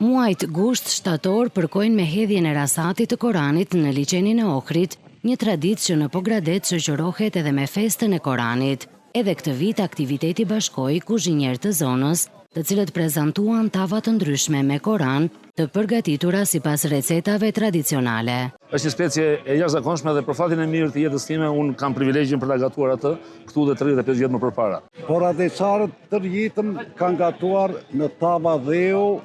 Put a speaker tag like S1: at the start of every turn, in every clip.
S1: Muajt gusht-shtator përkojnë me hedhjen e rasatit të Koranit në liqenin e Ohrit, një traditë që në Pogradec shoqërohet edhe me festën e Koranit. Edhe këtë vit aktiviteti bashkoi kuzhinierë të zonës, të cilët prezantuan tava të ndryshme me Koran, të përgatitura sipas recetave tradicionale.
S2: Është një specie e jashtëzakonshme dhe për fatin e mirë të jetës time unë kam privilegjin për ta gatuar atë këtu dhe 35 vjet më përpara.
S3: Poradecarët tërë jetën kanë gatuar në tava dheu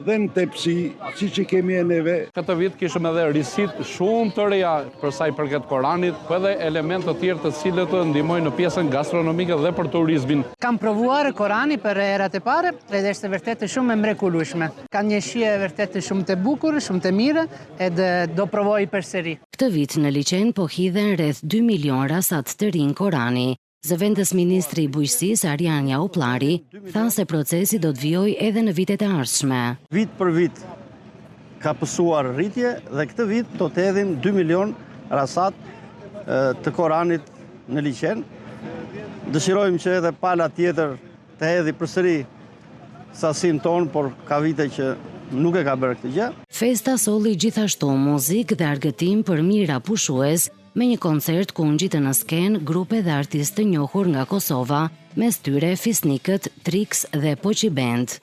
S3: dhe në tepsi, siç i kemi e neve.
S4: Këtë vit kishim edhe risitë shumë të reja për sa i përket Koranit, po edhe elementë të tjerë të cilët ndihmojnë në pjesën gastronomike dhe për turizmin.
S5: Kam provuar Korani për herë të parë edhe është vërtet shumë e mrekullueshme. Ka një shije vërtet shumë të bukur, shumë të mirë edhe do provoj përsëri.
S1: Këtë vit në liqen po hidhen rreth dy milionë rasat të rinj Korani. Zëvendës ministri i Bujqësisë, Arjan Jaupllari, tha se procesi do të vijojë edhe në vitet e ardhshme.
S6: Vit për vit ka pësuar rritje dhe këtë vit do të hedhim 2 milion rasat të Koranit në liqen. Dëshirojmë që edhe pala tjetër të hedhi përsëri sasinë tonë, por ka vite që nuk e ka bërë këtë gjë.
S1: Festa solli gjithashtu muzikë dhe argëtim për mijëra pushues, me një koncert ku u ngjitën në skenë grupe dhe artistë të njohur nga Kosova, mes tyre Fisnikët, Trix dhe Poçi Band.